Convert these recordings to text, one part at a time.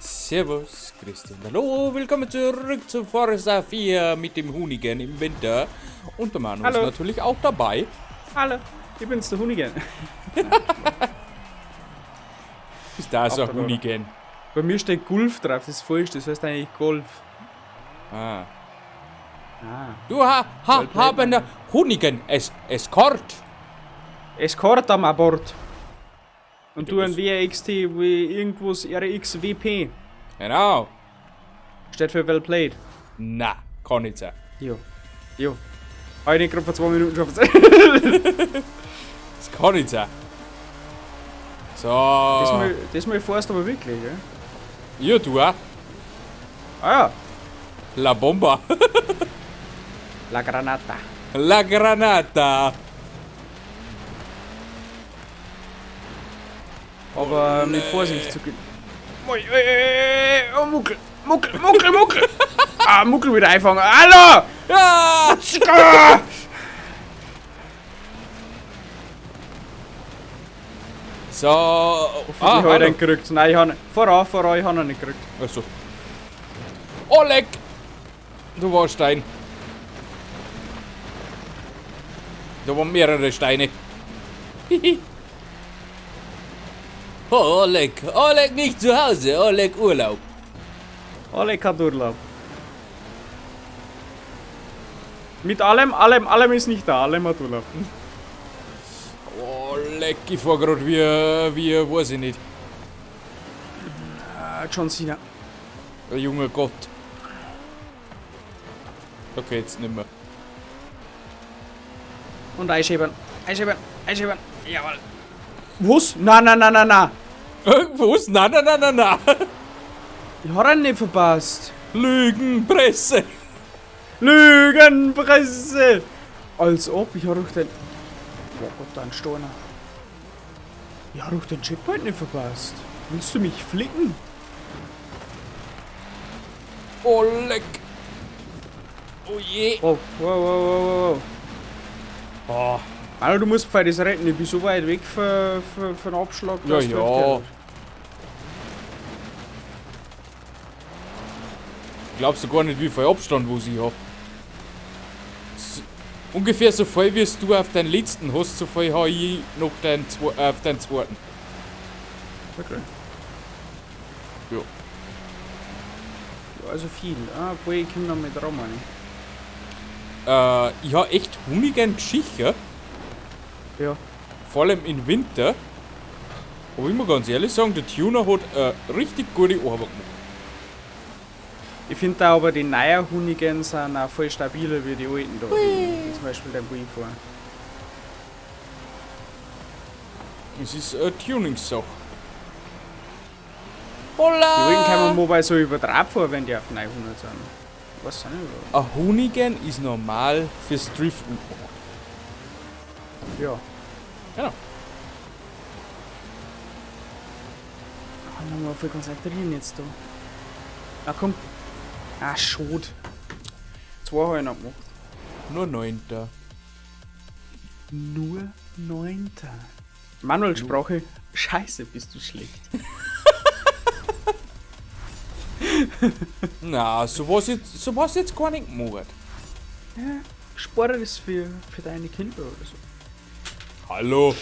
Servus, Christian. Hallo, willkommen zurück zu Forza 4 mit dem Hoonigan im Winter. Und der Manu ist Hallo. natürlich auch dabei. Hallo, ich bin's, der Hoonigan. Ist da so ein Auch dabei. Hoonigan? Bei mir steht Gulf drauf, das ist falsch, das heißt eigentlich Golf. Ah. Ah. Du Well played, haben Manu. Hoonigan Escort. Escort am Abort. Und Bitte du ein was? WXT wie irgendwas RXWP. Genau. Steht für Well Played. Na, kann nicht sein. Jo. Jo. Hab ich nicht gerade vor 2 Minuten schon erzählt. Das kann nicht sein. So. Das mal fährst du aber wirklich, gell? Ja, du auch. Ah ja. La Bomba. La Granata. La Granata. Aber mit Vorsicht zu gehen. Moi, oh, Muckel, Muckel, Muckel, Muckel. Ah, Muckel wieder einfangen. Hallo! Ja! Ah! So. Ah, Ah, ich hab hallo. den gekriegt. Nein, ich hab nicht. Voran, voran, ich hab noch nicht gekriegt. Achso. Oleg! Du warst Stein. Da waren mehrere Steine. Hihi. Oh, Oleg. Oleg nicht zu Hause. Oleg Urlaub. Oleg hat Urlaub. Mit allem, allem, allem ist nicht da. Allem hat Urlaub. Oleg, ich fahr grad wie, weiß ich nicht. Ah, John Cena. Ein junger Gott. Okay, jetzt nimmer. Und einschäbern. Einschäbern. Einschäbern. Jawohl. Was? Na, na, na, na, na. Was? Na, na, na, na, na. Ich hab ihn nicht verpasst. Lügenpresse. Lügenpresse! Als ob, ich hab doch den... Oh Gott, da ein Stoner. Ich hab doch den Checkpoint nicht verpasst. Willst du mich flicken? Oh, leck. Oh je. Wow, wow, wow, wow, wow. Oh. Alter, du musst das retten. Ich bin so weit weg für den Abschlag. Ja, dass du ja. echt Glaubst du gar nicht, wie viel Abstand wo ich hab. Ungefähr so viel, wie du auf deinen letzten hast, so viel hab ich noch auf deinen zweiten. Okay. Ja. Ja, also viel. Ah, obwohl ich komm noch mit dran, meine ich. Ich hab echt Hoonigan geschichert. Ja. Vor allem im Winter. Aber ich muss ganz ehrlich sagen, der Tuner hat richtig gute Arbeit gemacht. Ich finde da aber die neuen Hoonigans sind auch voll stabiler wie die alten da. Wie zum Beispiel der Wii vor. Es ist eine Tuning-Sache. Hola! Die alten kommen mobile so übertragen vor, wenn die auf 900 sind. Was sind die? Ein Hoonigan ist normal fürs Driften gemacht. Ja. Genau. Ah, nochmal voll konzentrieren jetzt da. Na komm. Ah, Schot. 2 habe ich noch gemacht. Nur 9. Nur 9. Manuel Sprache, scheiße, bist du schlecht. Na, so was jetzt gar nicht gemacht. Ja, spare das für deine Kinder oder so. Hallo.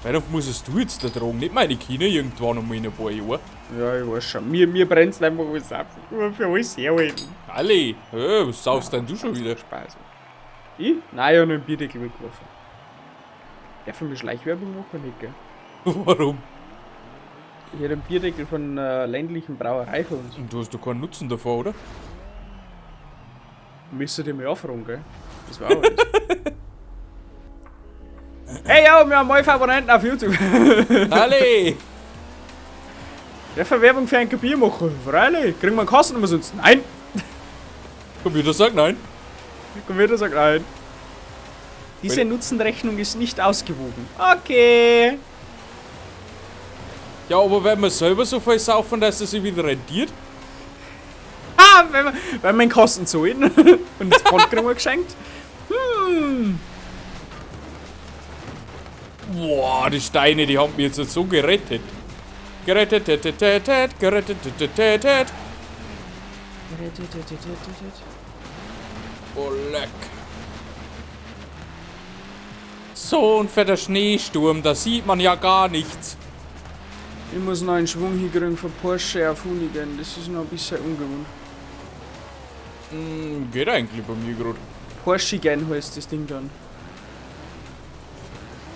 Warum musst du jetzt da tragen? Nicht meine Kinder irgendwann einmal in ein paar Jahren. Ja, ich weiß schon. Mir brennt's einfach alles ab. Nur für alles herhalten. Ali, hey, was saufst denn du schon wieder? Spaß. Ich? Nein, ich hab noch einen Bierdeckel weggeworfen. Darf ich mir Schleichwerbung machen? Nicht, gell? Warum? Ich hätte einen Bierdeckel von einer ländlichen Brauerei von uns. Und du hast doch keinen Nutzen davon, oder? Müsst ihr mich anfragen, gell? Das war auch alles. Hey, yo, wir haben 11 Abonnenten auf YouTube. Ali! Darf ich Werbung für ein Bier machen? Freilich. Kriegen wir einen Kasten umsonst? Nein. Computer sagt nein. Computer sagt nein. Diese Weil- Nutzenrechnung ist nicht ausgewogen. Okay. Ja, aber wenn wir selber so viel saufen, dass es sich wieder rentiert? Ah, wenn wir einen Kosten zahlen und das Pfand kriegen wir geschenkt. Boah, die Steine, die haben mich jetzt so gerettet. Gerettet, tet, tet, tet, gerettet, tet, tet, tet. Oh, leck. So ein fetter Schneesturm, da sieht man ja gar nichts. Ich muss noch einen Schwung hinkriegen von Porsche auf Hoonigan. Das ist noch ein bisschen ungewohnt. Geht eigentlich bei mir gerade. Porschigan heißt das Ding dann.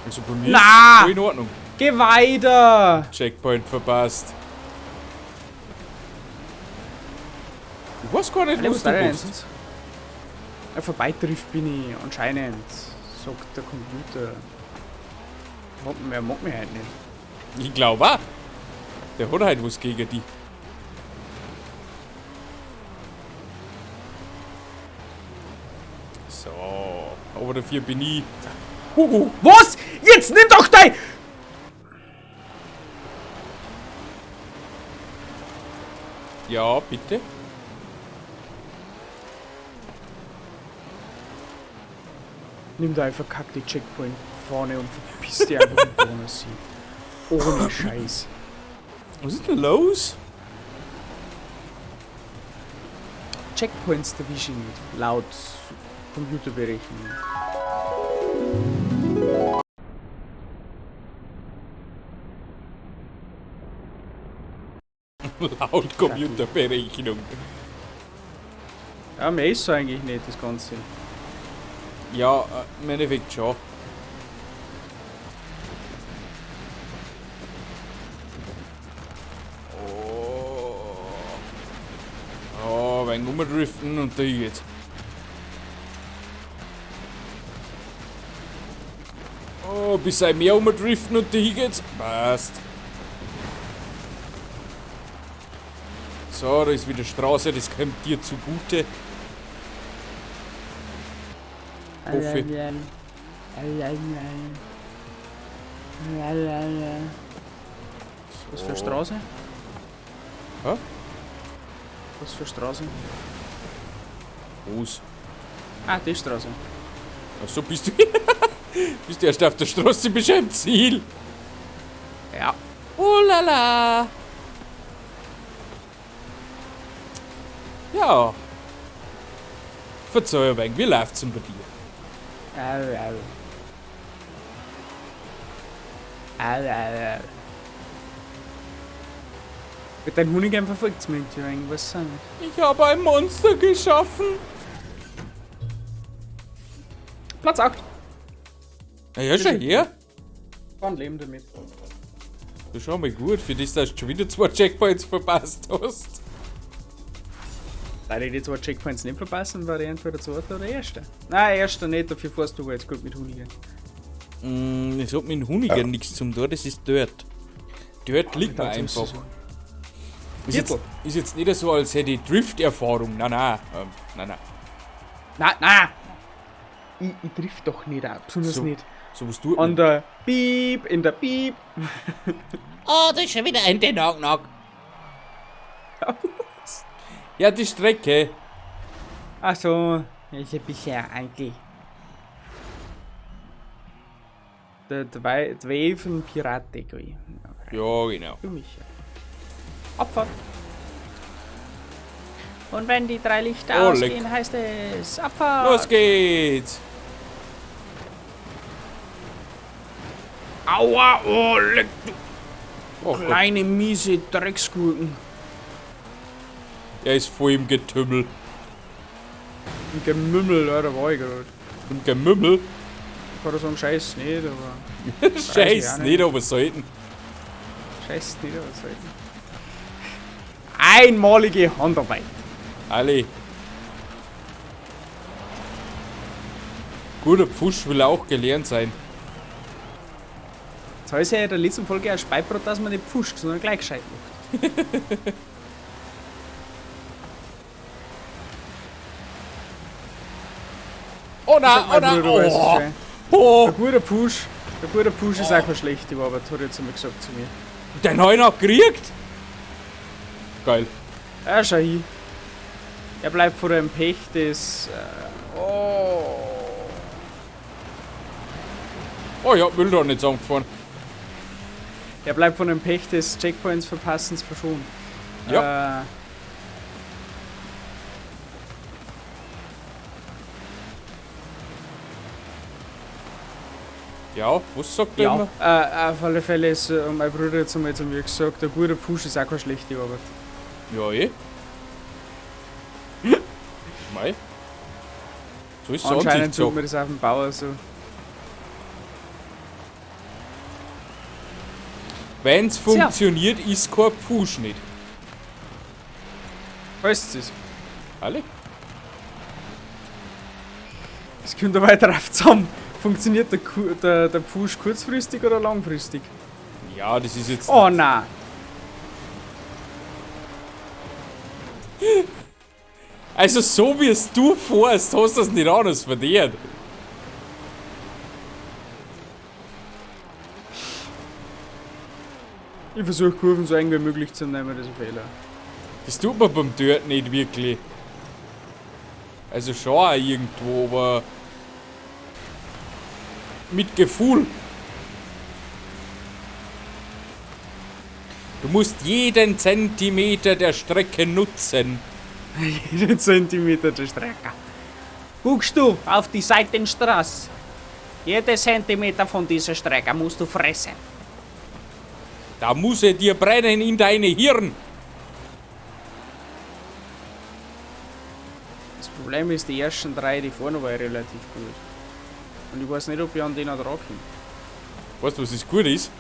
Also bei mir Na! ist voll in Ordnung. Geh weiter! Checkpoint verpasst. Ich weiß gar nicht, was du bist. Ja, vorbeitrifft bin ich anscheinend, sagt der Computer. Er mag mich halt nicht. Ich glaube auch. Der hat halt was gegen die. So, aber dafür bin ich. Huhu. Was? Jetzt nimm doch dein... Ja, bitte. Nimm da einfach verkackte Checkpoint vorne und verpiss dich einfach im Bonus. Ohne Scheiß. Was ist denn los? Checkpoints erwische ich nicht, laut Computerberechnung. Laut Computerberechnung. Ja, mehr ist so eigentlich nicht, das Ganze. Ja, im Endeffekt schon. Oh. Oh, wenig umdriften und da geht's. Oh, bis ein mehr umdriften und da geht's. Passt. So, da ist wieder Straße, das kommt dir zugute. Hoffe. Was für Straße? Hä? Was für Straße? Was? Ah, die Straße. Ach so, bist du. Bist du erst auf der Straße, bist du am Ziel. Ja. Oh la la. Ja. Verzeih ein wenig, wie läuft's denn bei dir? Au, au. Au, au, au. Mit deinem Hoonigan verfolgt's mich irgendwie, irgendwas auch nicht. Ich habe ein Monster geschaffen. Platz 8. Na ja, schau her. Kann leben damit. Das schau mal gut, für das, dass du schon wieder 2 Checkpoints verpasst hast. Leider die 2 Checkpoints nicht verpassen, war ich entweder zweiter oder erster. Nein, erster nicht, dafür fährst du jetzt gut mit Hoonigan. Es hat mit dem Hoonigan nichts zum tun, das ist Dirt. Dirt liegt mir Dann tust du einfach. so. Ist jetzt nicht so, als hätte ich Drift-Erfahrung. Nein, nein. Nein, nein. Nein, nein! Ich drift doch nicht ab, besonders So. nicht. So was tut An man. der Piep, in der Piep. Oh, da ist schon wieder ein Knock Knock. Ja, die Strecke. Ach so, ist ein bisschen eigentlich. Der Dweven Pirate, gell. Okay. Ja, genau. Du mich. Abfahrt. Und wenn die 3 Lichter Oh, ausgehen, leck. heißt es Abfahrt. Los geht's. Aua, oh, leck, du Oh Gott. kleine miese Drecksgurken. Er ist voll im Getümmel. Im Gemümmel, ja, da war ich gerade. Im Gemümmel? Ich kann da sagen, Scheiß nicht, aber. Scheiß auch nicht, aber selten. Scheiß nicht, aber selten. Einmalige Handarbeit. Alle. Guter Pfusch will auch gelernt sein. Jetzt heißt ja in der letzten Folge auch Speibrot, dass man nicht pfuscht, sondern gleich gescheit macht. Oh nein, oh nein, Bruder, weißt du oh. schon. Oh. Ein guter Pfusch, ein guter Pfusch ist auch keine schlechte Arbeit, hat er jetzt einmal gesagt zu mir. Den hab ich noch gekriegt. Geil. Ja, schau hin. Er bleibt vor dem Pech des. Oh. Oh ja, will doch nicht zusammengefahren. Er bleibt von dem Pech des Checkpoints verpassens verschont. Ja. Ja, was sagt der Ja, immer? Auf alle Fälle ist, mein Bruder jetzt einmal zu mir gesagt, ein guter Push ist auch keine schlechte Arbeit. Ja, eh. Mei. So ist es Anscheinend Ansicht so. tut mir das auf dem Bauer so. Wenn's Tja. funktioniert, ist kein Pfusch nicht. Heißt es. Alle? Es kommt aber weiter drauf zusammen. Funktioniert der Pfusch kurzfristig oder langfristig? Ja, das ist jetzt. Oh nein! Also, so wie es du fährst, hast du das nicht anders verdient. Ich versuche Kurven so eng wie möglich zu nehmen, das ist ein Fehler. Das tut man beim Dirt nicht wirklich. Also schon auch irgendwo, aber mit Gefühl. Du musst jeden Zentimeter der Strecke nutzen. Jeden Zentimeter der Strecke. Guckst du auf die Seitenstraße? Jeder Zentimeter von dieser Strecke musst du fressen. Da muss er dir brennen in deine Hirn. Das Problem ist, die ersten drei, die fahren aber relativ gut. Und ich weiß nicht, ob ich an denen dran komme. Weißt du, was das gut ist?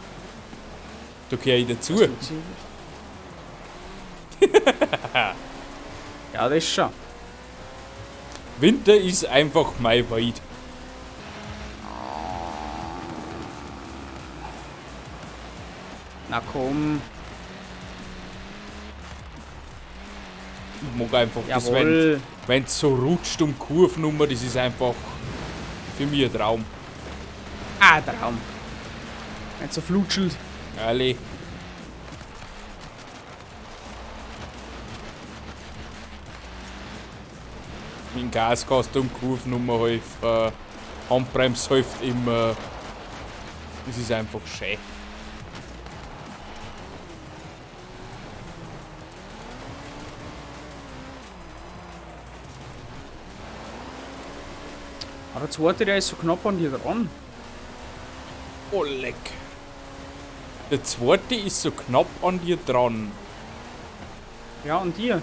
Da gehöre ich dazu. Ja, das schon. Winter ist einfach mein Wald. Na komm. Ich mag einfach das, Jawohl. wenn's so rutscht um Kurvennummer, das ist einfach für mich ein Traum. Ah, Traum. Wenn's so flutschelt. Alle. Mit dem Gas kannst du um Kurvennummer helfen, Handbremse hilft immer. Das ist einfach schön. Aber der zweite, der ist so knapp an dir dran. Oh, leck. Der zweite ist so knapp an dir dran. Ja, an dir.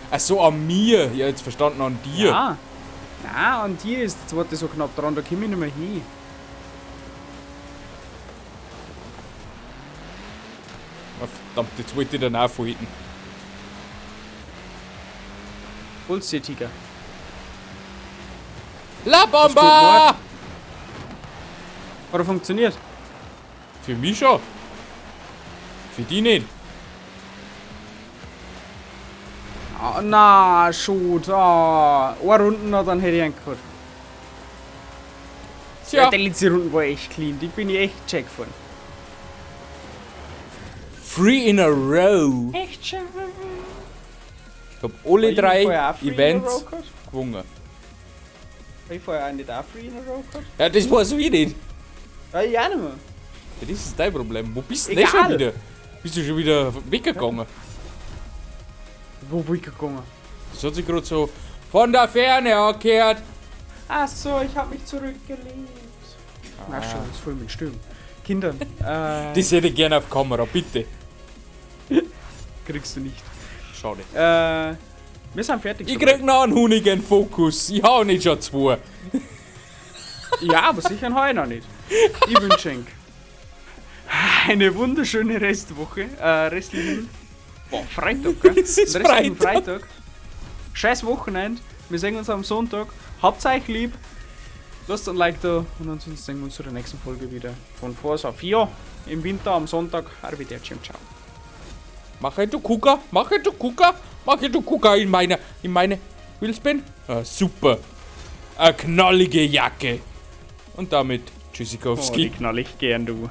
Ach so, an mir. Ja, jetzt verstanden, an dir. Ja. Nein, an dir ist der zweite so knapp dran, da komm ich nicht mehr hin. Ah, verdammt, jetzt wollte ich dann auch von hinten. Hol's dir, Tiger. La Bomba! Hat er funktioniert? Für mich schon. Für die nicht. Ah, na, schon. Ah, eine Runde noch, dann hätte ich einen gehabt. Tja. Ja, die letzte Runde war echt clean. Die bin ich echt check gefahren. Three in a row. Echt schön. Ich hab alle drei Events gewonnen. Ich vorher auch nicht auch Three in a row gehabt? Ja, das weiß ich nicht. Ja, ich auch nicht mehr. Ja, das ist dein Problem. Wo bist du denn schon Egal. wieder? Bist du schon wieder weggegangen? Wo bin ich gegangen? Das hat sich gerade so von der Ferne angehört. Ach so, ich hab mich zurückgelehnt. Na schon, das ist voll mit Stimmen. Kinder, Das hätte ich gerne auf Kamera, bitte. kriegst du nicht. Schade. Wir sind fertig. Ich krieg noch einen Hoonigan Fokus. Ich hau nicht schon zwei. Ja, aber sicher hau ich noch nicht. Ich wünsche euch eine wunderschöne Restwoche. Restlichen. Boah, Freitag, gell? Es ist Restlichen Freitag. Freitag. Scheiß Wochenende. Wir sehen uns am Sonntag. Habt's euch lieb. Lasst ein Like da und ansonsten sehen wir uns zu der nächsten Folge wieder. Von Forza 4 im Winter am Sonntag. Arrivederci und ciao. Mache du Kuka, mache du Kuka, mache du Kuka in meine Wheelspin? Ah, super. Eine knallige Jacke. Und damit Tschüssikowski. Oh, die knall ich gern, du.